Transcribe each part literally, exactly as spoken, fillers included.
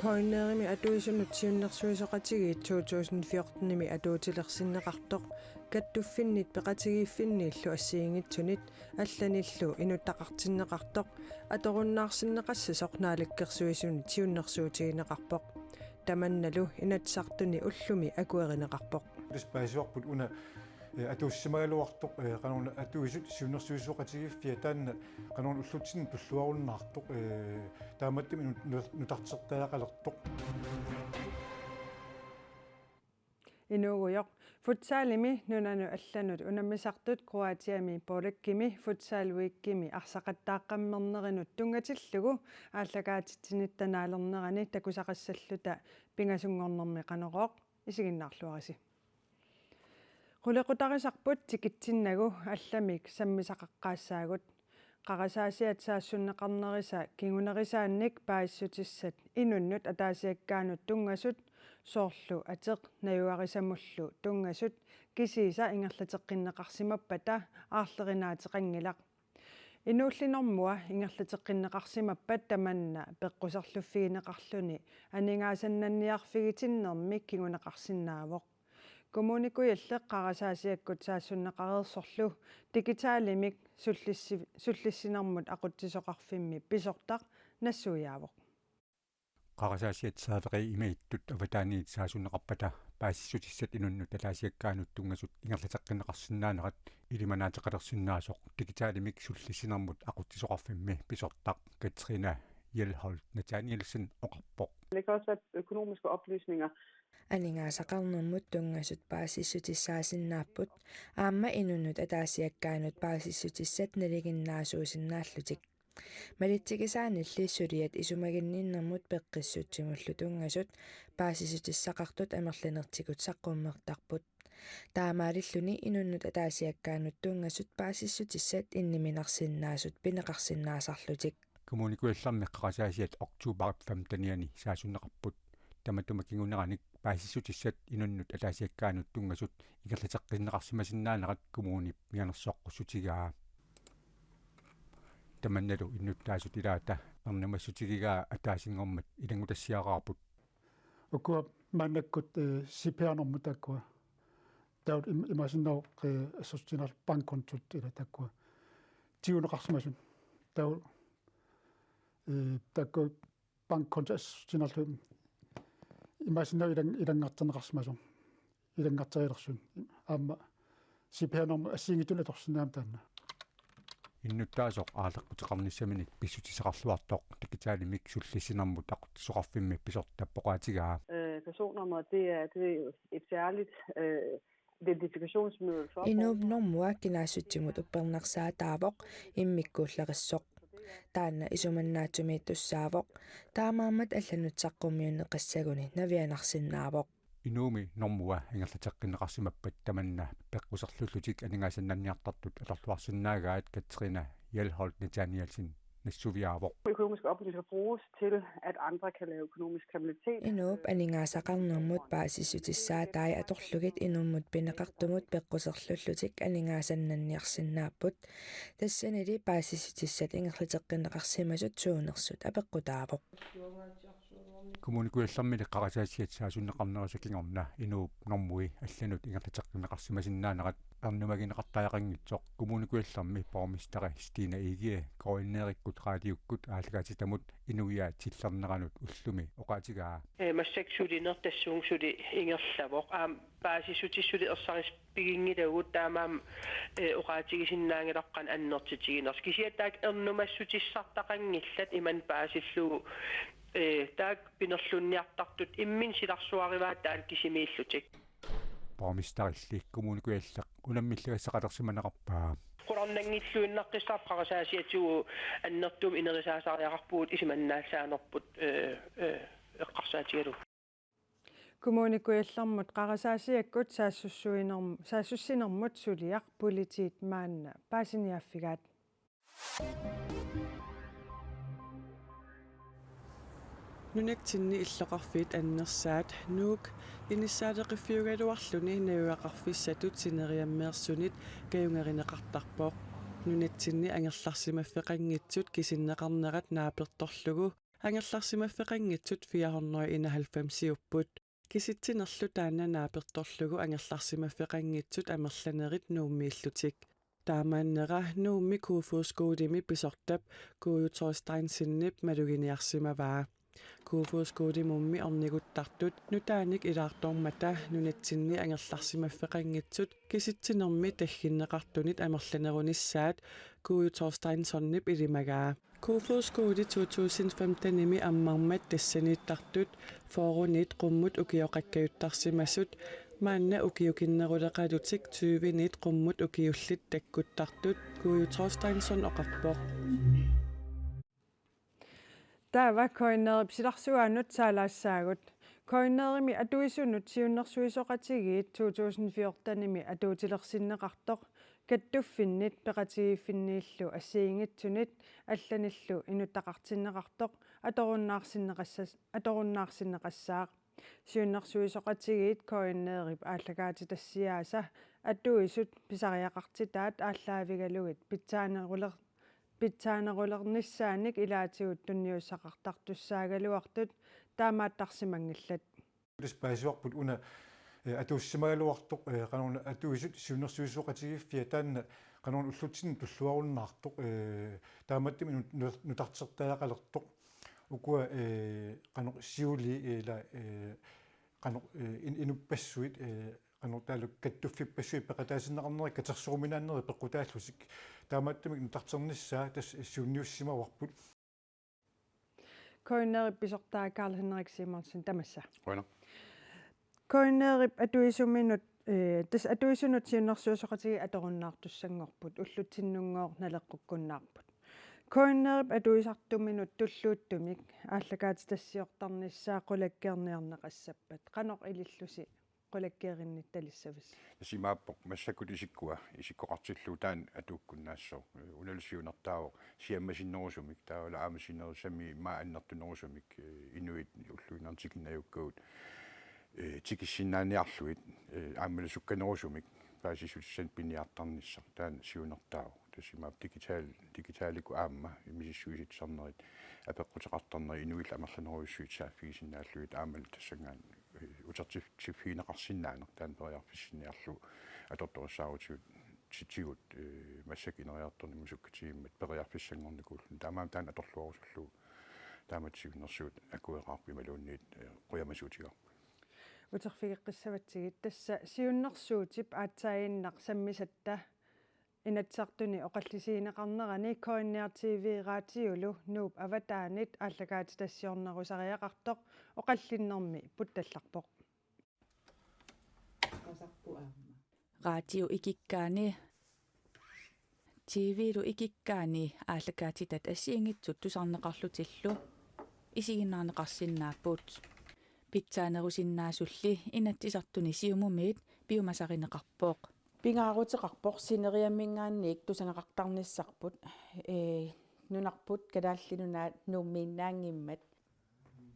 Højnerimi atuisunut siunnersuisoqatigiit to tusind fjortenimi atuutilersinneqartoq, kattuffinnit peqatigiiffinniillu assigiinngitsunit allanillu inuttaqartinneqartoq atorunnaarsinneqassasoq Naalakkersuisunit siunnersuutigineqarpoq. Tamannalu Inatsisartuni ullumi akuerineqarpoq. Tassa paasissuarput una, eh, atuussimagaluartoq, eh, qanoruna atuisut siunnersuisoqatigiiffiat taanna qanoruna ullutsinni tulluarunnaartoq, eh, taamaattumik nu-, nu-, nutartertariaqalertoq. Inuugujoq. Futsalimi nunanut allanut unammisartut Kroatiami Porekkimi Futsal Weekimi arsaqattaaqqammernerinut tunngatillugu aallakaatitsinitta naalernerani takusaqassalluta pingasunngornermi Qanorooq, isiginnaarluarisi. Qulequtarisarput tikitsinnagu allamik sammisaqaqqaassaagut. Qarasaasiat saassunneqarnerisa kingunerisaannik paasissutissat inunnut ataasiakkaanut tunngasut, soorlu ateq najugarisamullu tunngasut, kisiisa ingerlateqqinneqarsimappata aarlerinaateqanngilaq. Inuulli normua ingerlateqqinneqarsimappat tamanna peqquserluffigineqarluni aningaasannanniarfigitinnermi kinguneqarsinnaavoq. Kommune Kujalleq qarasaasiakkut saassunneqareersorlu digitalimik sullissi-, sullissinermut aqutsisoqarfimmi pisortaq nassuiaavoq. Qarasaasiat serveri imagittut avataaniit saassunneqarpata paasissutissat inunnut ataasiakkaanut tunngasut ingerlateqqinneqarsinnaanerat ilimanaateqalersinnaasoq digitalimik sullissinermut aqutsisoqarfimmi pisortaq Katrina Hjelholt Nathanielsen oqarpoq. Det kan også være økonomiske oplysninger. Aningaasaqarnermut tunngasut paasissutissaasinnaapput, aamma inunnut ataasiakkaanut paasissutissat nalinginnaasuusinnaallutik. Malitsigisaanilli suliat isumaginninnermut peqqissutsimullu tunngasut paasissutissaqartut amerlanertigut saqqummertarput. Taamaalilluni inunnut ataasiakkaanut tunngasut paasissutissat inniminarsinnaasut pineqarsinnaasarlutik. Kommune Kujallermi qarasaasiat oktobarip femtenianni saassunneqarput. Tamatuma kinguneranik paasissutissat inunnut ataasiakkaanut tunngasut ingerlateqqinneqarsimasinnaanerat kommunip mianersoqqussutigaa. Tamannalu innuttaasut ilaata ernumassutigigaa ataasinngormat ilanngutassiaraarput. Ukua maannakkut, eh, C P R-normut taakkua. Taava im-, imaassinnaavoq, eh, assersuutigineqarlutik bankkontut ila taakkua. Tiguneqarsimasut. Taava, eh, taakkua bankkontot assersuutigineqarlugit imaassinnaavoq ilang-, ilanngarterneqarsimasoq. Ilanngarterilersoq. Aamma C P R-normut assigiinngitsunik atorsinnaammat taanna. Innuttaasoq aarleqquteqarnissaminik pissutissaqarluartoq digitalimik sullissinermut aqutsisoqarfimmi pisortap oqaatigaa. Øh, personnummeret, det er, det er jo et særligt, øh, identifikationsmiddel for Inuup borgeren. Normua kinaassutsimut uppernarsaataavoq immikkuullarissoq. Taanna isumannaatsumik tussaavoq. Taamaammat allanut saqqummiunneqassaguni navianarsinnaavoq. Inuumi normua ingerlateqqinneqarsimappat tamanna peqquserlullutik aningaasannanniartartut atorluarsinnaagaat Katrina Hjelholt Nathanielsen nassuiaavoq. Økonomiske oplysninger bruges til, at andre kan lave økonomisk kriminalitet. Inuup aningaasaqarnermut paasissutissaatai atorlugit inummut pineqartumut peqquserlullutik aningaasannanniarsinnaapput. Tassanili paasissutissat ingerlateqqinneqarsimasut suunersut apeqqutaavoq. Kommune Kujallermili qarasaasiat saassunneqarnerisa kingorna inuup normui allanut ingerlateqqinneqarsimasinnaanerat ernumagineqartariaqanngitsoq Kommune Kujallermi borgmesteri Stine Egede K N R-ikkut Raadiukkut Aallakaatitamut inuiaat tillerneranut ullumi oqaatigaa. Eh, massakkut sulineq tassunga suli ingerlavoq. Aamma paasissutit suli ersarissaginngilagut taamaammat, eh, oqaatigisinnaanngilarput qanoq annertutiginersoq. Kisianni taakku ernumassutissartaqanngillat imannak paasillugu, eh, taakku pinerlunniartartut imminnut silarsuarivaat taanna kisimiillutik. Borgmesterilli Kommune Kujalleq unammillagassaqalersimanerarpaa. Qularnanngilluinnaqqissaarpoq qarasaasiatigut annertuumik ineriartortariaqarpugut isumannaallisaanerput, eh, eh, eqqarsaatigalugu. Kommune Kujallermut qarasaasiakkut saassussuinerm-, saassussinermut suliaq politiit maanna paasiniaaffigaat. Nunatsinni illoqarfiit annersaat Nuuk inissaaleqiffiugaluarluni najugaqarfissatut sineriammeersunit kajungerineqartarpoq. Nunatsinni angerlarsimaffeqanngitsut kisinneqarnerat naapertorlugu Angerlarsimaffeqanngitsut fire hundrede enoghalvfemsiupput. Kisitsinerlu taanna naapertorlugu angerlarsimaffeqanngitsut amerlanerit Nuummiillutik. Taamaannera Nuummi Kofoeds Skolemi pisortap Kuuju Thorsteinsenip maluginiarsimavaa. Kofoeds Skolemummi orniguttartut nutaanik ilaartormata nunatsinni angerlarsimaffeqanngitsut kisitsinermi tagginneqartunit amerlanerunissaat Kuuju Thorsteinsenip ilimagaa. Kofoeds Skole to tusind femtenimi ammarmat tassaniittartut fyrrenit qummut ukioqakkajuttarsimasut, maanna ukiukinneruleqalutik tyvenit qummut ukiullit takkuttartut, Kuuju Thorsteinsen oqarpoq. Taava K N R-ip silarsuaanut saalaassaagut. K N R-imi atuisunut siunnersuisoqatigiit to tusind fjortenimi atuutilersinneqartoq kattuffinnit peqatigiiffinniillu assigiinngitsunit allanillu inuttaqartinneqartoq atorunnaarsinneqassas-, atorunnaarsinneqassaaq. Siunnersuisoqatigiit K N R-ip aallakaatitassiaasa atuisut pisariaqartitaat aallaavigalugit pitsaaneruler-, pitsaanerulernissaanik ilaatigut tunniussaqartartussaagaluartut taamaattarsimanngillat. Tassa paasivarput una, eh, atuussimagaluartoq, eh, qanoruna atuisut siunnersuisoqatigiiffiat taanna qanoruna ullutsinni tulluarunnaartoq, eh, taamaattumik nut-, nut-, nutartertariaqalertoq. Ukua, eh, qanoq siulii, eh, ila, eh, qanoq, eh, in-, inuppassuit, eh, qanoq taavalu kattuffippassuit peqataasinneqarnerat katersoruminaannerat peqqutaallutik. Taamaattumik nutarternissaa tassa siunniussimavarput. K N R-ip pisortaa Karl-Henrik Simonsen, tamassa. Qujanaq. K N R-ip atuisuminut, eh, tassa atuisunut siunnersuisoqatigiit atorunnaartussanngorput, ullutsinnunngooq naleqqukkunnaarput. K N R-ip atuisartuminut tulluuttumik aallakaatitassiortarnissaa qulakkeerniarneqassappat, qanoq ilillusi qulakkeerinnittalissavissi? Tassa imaappoq massakkut isikkua isikkoqartillugu taanna atuukkunnaassooq. Unalu siunertaavoq siammasinnerusumik, taavalu aamma sinerissami immaqa annertunerusumik, eh, inuit ulluinnarni tikinnajukkavut, eh, tikissinnaaniarlugit, eh, aammalu sukkanerusumik paasissutissanik piniartarnissaq, taanna siunertaavoq. Tassa imaappoq digital-, digitalikkut aamma misissuisitsisarnerit apeqquteqartarnerit inuillu amerlanerujussuit saaffigisinnaallugit aammalu tassanngaanniit, eh, utertitsiffigineqarsinnaaneq taanna periarfissinniarlugu atortorissaarutigut titsigut, eh, massakkut ineriartornermut sukkatigimmat periarfissanngornikuulluni. Taamaammat taanna atorluarusullugu taamatut siunnersuut akueqaarput imaluunniit, eh, qujamasuutigaarput. Uterfigeqqissavatsigit, tassa siunnersuutip aatsaaginnaq sammisatta Inatsisartuni oqallisigineqarnerani K N R T V radiulu Nuup avataanit aallakaatitassiornerusariaqartoq oqallinnermi puttallarpoq. Qasarpu aamma. Radio ikikkaani, T V-lu ikikkaani aallakaatitat assigiinngitsut tusarneqarlutillu isiginnaarneqarsinnaapput. Pitsaanerusinnaasulli Inatsisartuni Siumumiit piumasarineqarpoq. Pingaaruteqarpoq sineriamminngaanniit tusagaqartarnissarput, ee, nunarput Kalaallit Nunaat Nuummiinnaanngimmat.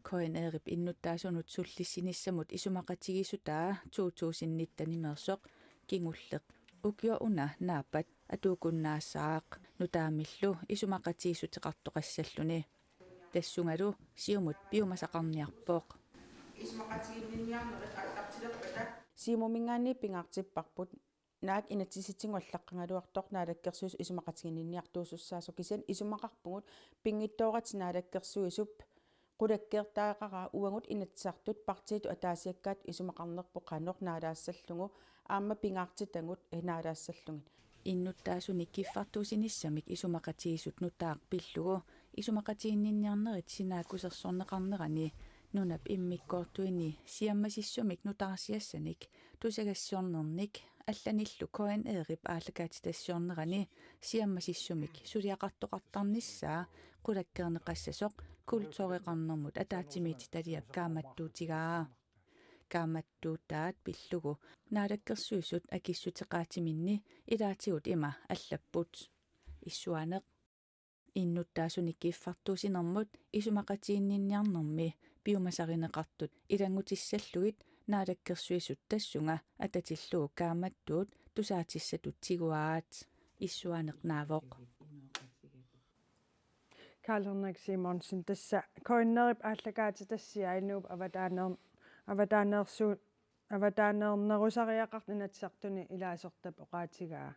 K N R-ip innuttaasunut sullissinissamut isumaqatigiissutaa to tusind nitten-imeersoq kingulleq ukioq una naappat atuukkunnaassaaq nutaamillu isumaqatigiissuteqartoqassalluni. Tassungalu Siumut piumasaqarniarpoq. Siumuminngaanniit pingaartipparput. Naak inatsisitigut allaqqagaluartoq Naalakkersuisut isumaqatiginninniartuusussaasoq, kisianni isumaqarpugut pinngitsooratik Naalakkersuisup qulakkeertariaqaraa uagut Inatsisartut partiitut ataasiakkaatut isumaqarnerput qanoq naalaassallugu aamma pingaartitagut, eh, naalaassallugit. Innuttaasunik kiffartuussinissamik isumaqatigiissut nutaaq pillugu isumaqatiginninniarnerit sinaakkusersorneqarnerani nunap immikkoortuini siammasissumik nutaarsiassanik tusagassiornernik allanillu K N R-ip aallakaatitassiornerani siammasissumik suliaqartoqartarnissaa qulakkeerneqassasoq kultureqarnermut ataatsimiititaliap kaammattuutigaa. Kaammattuutaat pillugu Naalakkersuisut akissuteqaatiminni ilaatigut ima allapput: Issuaaneq. Innuttaasunik kiffartuussinermut isumaqatiginninniarnermi piumasarineqartut ilanngutissallugit Naalakkersuisut tassunga atatillugu kaammattuut tusaatissatut tiguaat. Issuaaneq naavoq. Karl-Henrik Simonsen, tassa K N R-ip aallakaatitassiaa Nuup avataaneer-, avataaneersu-, avataaneernerusariaqartut Inatsisartuni ilaasortap oqaatigaa.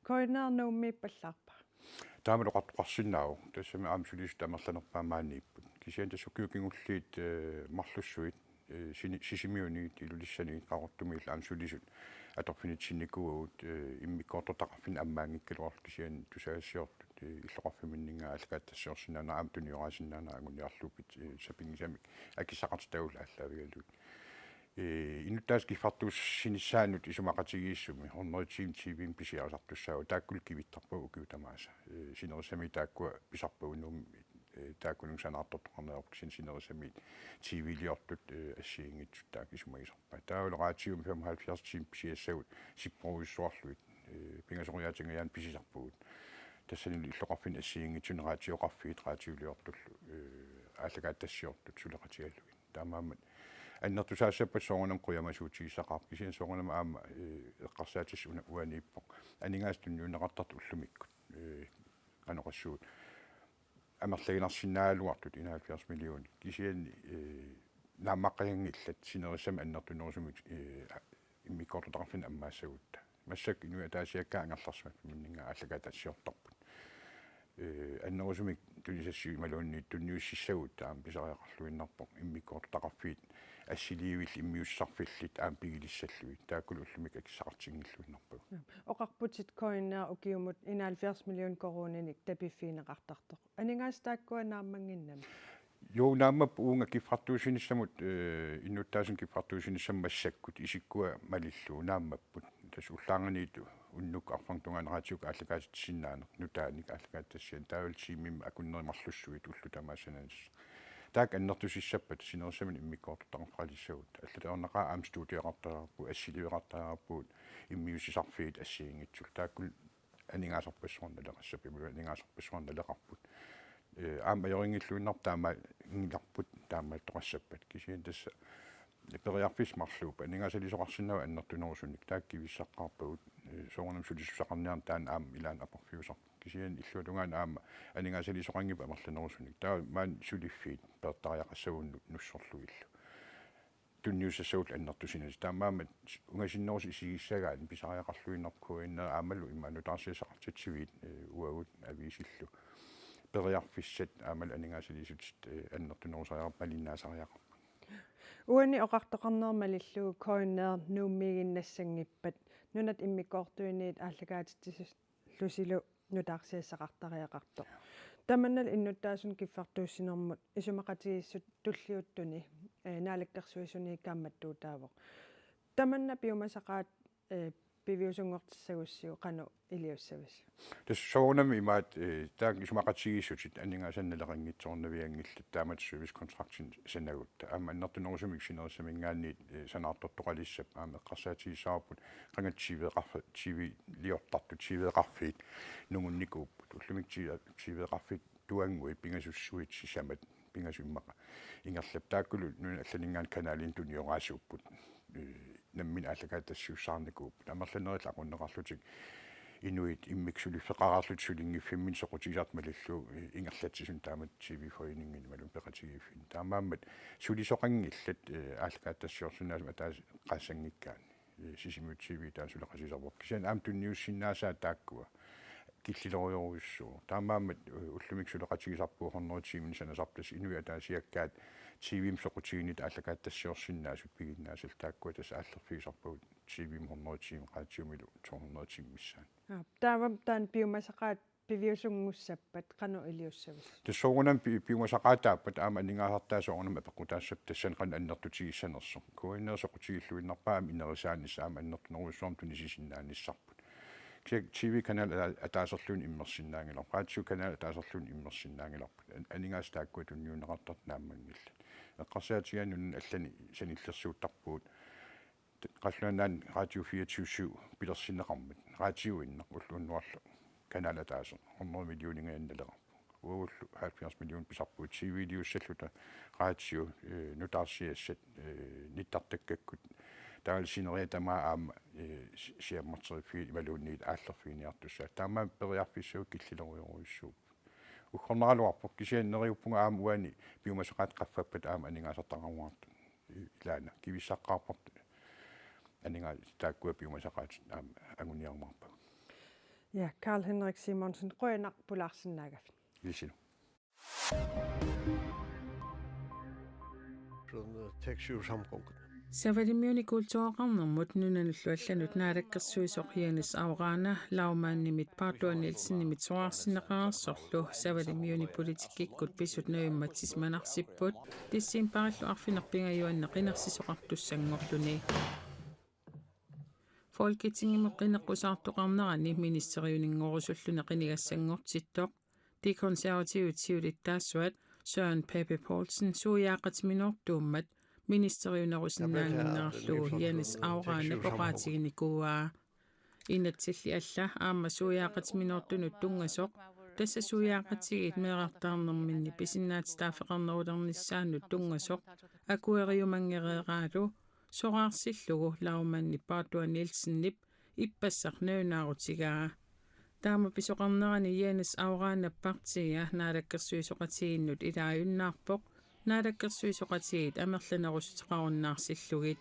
K N R Nuummiippallaarpa? Taama oqartoqarsinnaavoq, tassami aamma sulisut amerlanerpaat maaniipput. Kisianni tassa ukiut kingulliit, eh, marlussuit, eh, Sini-, Sisimiuniit, Ilulissaniit, Qaqortumiillu aamma sulisut atorfinitsinnikuuagut, eh, immikkoortortaqarfinni ammaanngikkaluarlutik kisianni tusagassiortut, eh, illoqarfimminninngaanniit aallakaatitassiorsinnaanerat aamma tunioraasinnaanera anguniarlugu pit-, eh, sapinngisamik akissaqartitagullu aallaavigalugit. Eh, innuttaasut kiffartuussinissaannut isumaqatigiissummi hundrede tiimit T V-mi pisiarisartussaapput, taakkulu kivittarpagut ukiut tamaasa. Eh, sinerissami taakkua pisarpagut Nuummi, eh, taakkununnga sanaartortoqarneq ajorput, kisianni sinerissami T V-liortut, eh, assigiinngitsut taakku isumagisarpaat. Taavalu raatiumi femoghalvfjerds tiimit pisiassagut sipporujussuarlugit, eh, pingasoriaatingajaanni pisisarpugut. Tassanilu illoqarfinni assigiinngitsunik raatioqarfiit raatiuliortullu, eh, aallakaatitassiortut suleqatigalugit. Taamaammat annertusaassappat soorunami qujamasuutigissaqaaq, kisianni soorunami aamma, eh, eqqarsaatissaq una-, uaniippoq. Aningaasat tunniunneqartartut ullumikkut, eh, qanoq oqassuunga, amerlaginarsinnaagaluartut enoghalvfjerds millionit. Kisianni, eh, naammaqqajanngillat sinerissami annertunerusumik, eh, immikkoortortaqarfinni ammaassagutta. Massakkut inuit ataasiakkaat angerlarsimaffimminninngaanniit aallakaatitassiortarput. Eh, annerusumik tunisassiuk imaluunniit tunniussissagutta aamma pisariaqarluinnarpoq immikkoortortaqarfiit assiliivillit immiussisarfillit aamma pigilissallugit. Taakkulu ullumikkut akissaqartinngilluinnarpagut. Oqarputit K N R ukiumut enoghalvfjerds million koruuninik tapiffigineqartartoq. Aningaasat taakkua naammannginnami? Joo, naammapput uunga kiffartuussinissamut, eh, innuttaasut kiffartuussinissamut massakkut isikkua malillugu naammapput. Tassa ullaarnganiit unnukkut arfineq-tungaanut raatiukkut aallakaatitsisinnaaneq nutaanik aallakaatitassianik. Taavalu tiimimik akunneri marlussuit ullut tamaasa sananissaq. Taakku annertusissappat sinerissami immikkoortortaqarfeqalissagut. Allatut ajornaqaaq aamma studieqartariaqarpugut, assiliiveqartariaqarpugut, immiussisarfiit assigiinngitsullu. Taakkulu aningaasarpassuarnik naleqassappat, imaluunniit aningaasarpassuarnik naleqarput. Eh, aamma ajorinngilluinnarput taamaanngilarput taamaattoqassappat. Kisianni tassa periarfissat marluupput. Aningaasaliisoqarsinnaavoq annertunerusunik. Taakku kivissaqqaarpagut, eh, soorunami sulisussaqarniarneq taanna aamma ilaanni aporfiusarpoq. Kisianni illuatungaanut aamma aningaasaliisoqanngippat amerlanerusunik. Taava maani suliffiit peertariaqassavagut nussorlugillu. Tunniussassagullu annertusinatik. Taamaammat ungasinnerusoq isigissagaanni pisariaqarluinnarpoq K N R aammalu immaqa nutaarsiassaqartitsiviit, eh, uagut aviisillu. Periarfissat aammalu aningaasaliissutit, eh, annertunerusariaqarput, malinnaasariaqarput. Uani oqartoqarnera malillugu K N R Nuummiiginnassanngippat nunat immikkoortuiniit aallakaatitsisillusilu nutaarsiassaqartariaqartoq. Tamannalu innuttaasunut kiffartuussinermut isumaqatigiissut tulliuttuni, eh, naalakkersuisuniit kaammattuutaavoq. Tamanna piumasaqaat, eh, piviusunngortissagussiuk qanoq iliussavisi? Tassa soorunami imaat, eh, taakku isumaqatigiissutit aningaasanik naleqanngitsoornavianngillat taamatut servicekontraktinik sanagutta. Aamma annertunerusumik sinerissaminngaanniit, eh, sanaartortoqalissappat aamma eqqarsaatigissavarput qanga T V-qarfi-, T V-liortartut T V-qarfiit nungunnikuupput. Ullumikkut T V, T V-qarfiit tuannguit pingasussuit sisamat pingasut immaqa ingerlapput. Taakkulu nunat allaninngaanniit kanalinik tunioraasuupput. Eh, nammineq aallakaatitassiussaarnikuupput. Amerlanerit aqunneqarlutik inuit immikkut suliffeqareerlutik sulinngiffimminni soqutigisartut malillugu, eh, ingerlatsisut taamatut T V-foreninginik imaluunniit peqatigiiffinni. Taamaammat sulisoqanngillat, eh, aallakaatitassiorsinnaasut ataaseq qaassanngikkaanni. Eh, Sisimiut T V taanna suleqatigisarparput. Kisianni aamma tunniussinnaasaat taakkua killilorujorujussuuvoq. Taamaammat, eh, ullumikkut suleqatigisarpugut hundrede tiimit sanasarput, tassa inuit ataasiakkaat T V-mi soqutiginnittut aallakaatitassiorsinnaasut piginnaasallu, taakkua tassa aallerfigisarpagut T V-mi hundrede tiimit, raatiumilu to hundrede tiimit missaani. Aap, taava taanna piumasaqaat piviusunngussappat qanoq iliussavisi? Tassa soorunami pi-, piumasaqaataappat aamma aningaasartaa soorunami apeqqutaassapput tassani qanoq annertutigissanersoq. K N R soqutigilluinnarpaa aamma inerisaanissaq aamma annertunerujussuarmik tunisisinnaanissarput. Kisianni T V-kanal ata-, ataaserluunniit immersinnaanngilarput. Raatiukanal ataaserluunniit immersinnaanngilarput. An-, aningaasat taakkua tunniunneqartartut naammanngillat. Eqqarsaatigaanni nunani allani sanillersuuttarpugut. Qallunaat Nunaanni Radio fireogtyve syv pilersinneqarmat. Raatiuinnaq ulloq unnuarlu kanal ataaseq hundrede millioningajanneq naleqarpoq. Uagullu halvfjerds million pisarpugut T V-liussalluta, radio, eh, nutaarsiassat, eh, nittartakkakkut. Taavalu sineriak tamaat aamma, eh, si-, siammarteriffiit imaluunniit aallerfiginiartussaapput. Taamaammat periarfissat killilorujorujussuupput. Uggornaraluarpoq, kisianni neriuppunga aamma uani piumasaqaatit qaffappat aamma aningaasartaqarumaartut. Ilaana kivissaqqaarparput. Aningaasat taakkua piumasaqaatit aamma anguniarumaarpagut. Ja, Karl Henrik Simonsen, qujanaq pulaarsinnaagavit. Ilisilu. Savalimmiuni kultureqarnermut nunanullu allanut naalakkersuisoq Jenis Au Rana lagmandimit Partua Nielsenimit soraarsinneqareersorlu Savalimmiuni politikkikkut pisut najummatsisimanarsipput decembarillu arfineq-pingajuanni qinersisoqartussanngorluni. Folketingimut qineqqusaartoqarnerani ministeriuninngorusulluni qinigassanngortittoq De Konservativet siulittaasuat Søren Pape Poulsen suiaaqatiminoortuummat ministeriunerusinnaannginnerarlugu Jenis Au Ranap oqaatiginikuuaa. Inatsilli alla aamma suiaaqatiminoortunut tunngasoq, tassa suiaaqatigiit meerartaarnerminni pisinnaatitaaffeqarnerulernissaannut tunngasoq akueriumanngereeraalu, soraarsillugu lagmandi Partua Nielsenip ippassaq nalunaarutigaa. Taama pisoqarnerani Jenis Au Ranap partia naalakkersuisoqatigiinnut ilaajunnaarpoq, naalakkersuisoqatigiit amerlanerussuteqarunnaarsillugu.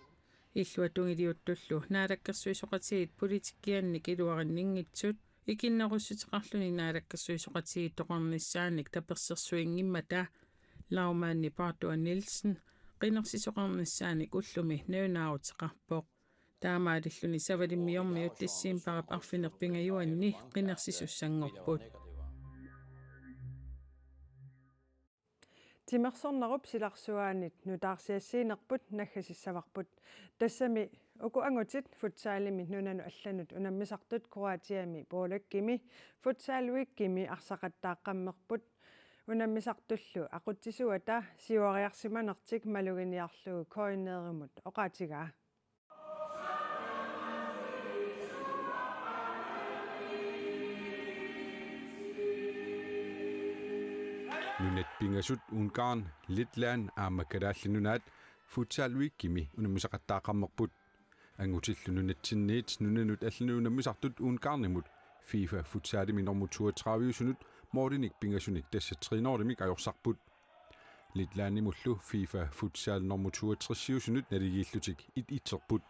Illuatungiliuttullu naalakkersuisoqatigiit politikkiannik iluarinninngitsut ikinnerussuteqarluni naalakkersuisoqatigiittoqarnissaannik tapersersuinngimmata lagmandi Partua Nielsen qinersisoqarnissaannik ullumi nalunaaruteqarpoq. Taamaalilluni Savalimmiormiut decembarip arfineq-pingajuanni qinersisussanngorput. Timersornerup silarsuaanit nutaarsiassiinerput naggasissavarput. Tassami uku angutit futsalimi nunanut allanut unammisartut Kroatiami Polekkimi Futsal Weekimi arsaqattaaqqammerput. Unammisartullu aqutsisuata siuariarsimanertik maluginiarlugu K N R-imut oqaatigaa. Nunat pingasut Ungarn, Letland aamma Kalaallit Nunaat Futsal Weekimi unammisaqattaaqqammerput. Angutillu nunatsinniit nunanut allanut unammisartut Ungarnimut FIFA Futsalimi normu toogtredive-sunut målinik pingasunik, tassa tre nul-imik ajorsarput. Letlandimullu FIFA Futsal normu toogtres-iusunut naligiillutik et et-erput.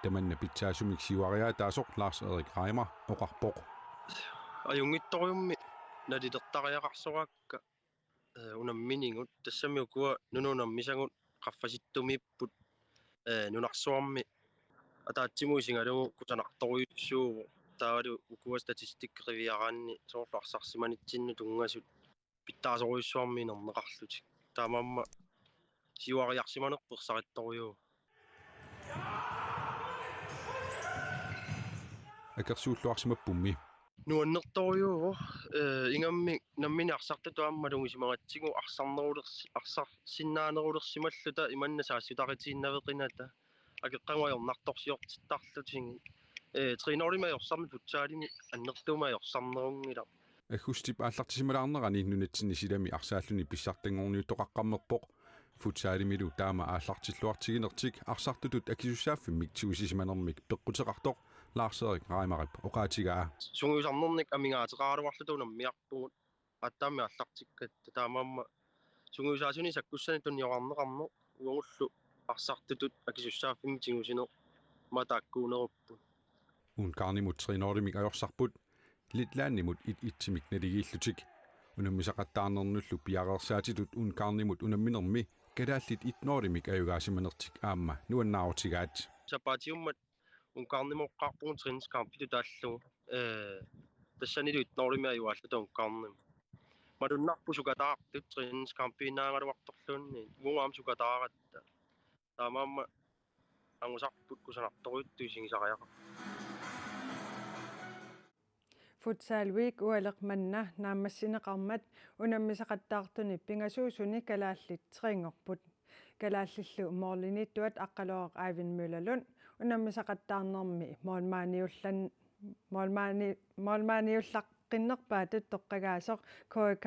Tamanna pitsaasumik siuariaataasoq Lars-Erik Reimer oqarpoq: Ajunngitsorujussuarmik nalilertariaqarsoraakka, eh, unamminigut, tassami ukua nunat unammisagut qaffasittumiipput, eh, nunarsuarmi ataatsimut isigalugu kusanartorujussuuvoq. Taavalu ukua statistikki qiviaraanni soorlu arsarsimanitsinnut tunngasut pitsaasorujussuarmik inerneqarlutik. Taamaammat siuariarsimanerput ersarittorujuuvoq. Akersuulluarsimappummi. Nuannertorujuuvoq, eh, ingammik nammineq arsartutut aamma malugisimagatsigit arsarnerulers-, arsarsinnaanerulersimalluta imanna saassutaritiinnaveqinata. Akeqqagut ajornartorsiortittarlutigit. Eh, tre nul-imik ajorsarneq futsalimi annertuumik ajorsarnerunngilaq. Aggustip aallartisimalaarnerani nunatsinni silami arsaalluni pissartanngorniuttoqaqqammerpoq. Futsalimilu taama aallartilluartiginertik arsartutut akisussaaffimmik tigusisimanermik peqquteqartoq Lars-Erik Reimerip oqaatigaa. Sungiusarnernik amigaateqaraluarluta unammiarpugut, aatsaammi aallartikkatta, taamaammat sungiusaasunik sakkussanik tuniorarneqarneq uagullu arsartutut akisussaaffimmik tigusineq mataakkuunerupput. Ungarnimut tre nul-imik ajorsarput, Letlandimut et et-imik naligiillutik. Unammisaqattaarnernullu piareersaatitut Ungarnimut unamminermi kalaallit et nul-imik ajugaasimanertik aamma nuannaarutigaat. Sapaatiummat Ungarnimoqqaarpugut træningskampitut taallugu. Eh, tassanilu et nul-imik ajugaallutaat Ungarnimut. Malunnarpoq sukataartut træningskampiinnaagaluartorluunniit. Uagut aamma sukataaratta. Taamaammat angusarput kusanartorujuttut isigisariaqarput. Futsal Week ualeq manna naammassineqarmat unammisaqattaartuni pingasuusuni kalaallit træningerput. Kalaallillu målimiittuat Aqqaluaq Eivind Møllerlund unammisaqattaarnermi målmandiullan-, målmandi-, målmandiullaqqinnerpaatut toqqagaasoq K A K,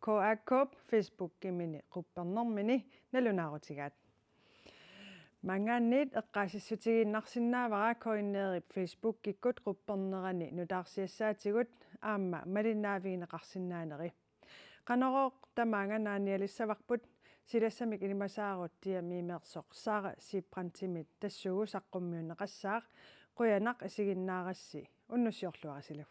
K A K-p Facebookimini quppernermini nalunaarutigaat. Maanngaanniit eqqaasissutigiinnarsinnaavara KNR-ip Facebookikkut quppernerani nutaarsiassaatigut aamma malinnaavigineqarsinnaaneri. Qanorooq tamaanga naanialissavarput, silassamik ilimasaarut Diamimeersoq Sara Sibrandtimit tassuugu saqqummiunneqassaaq. Qujanaq isiginnaarassi, unnussiorluarisilu.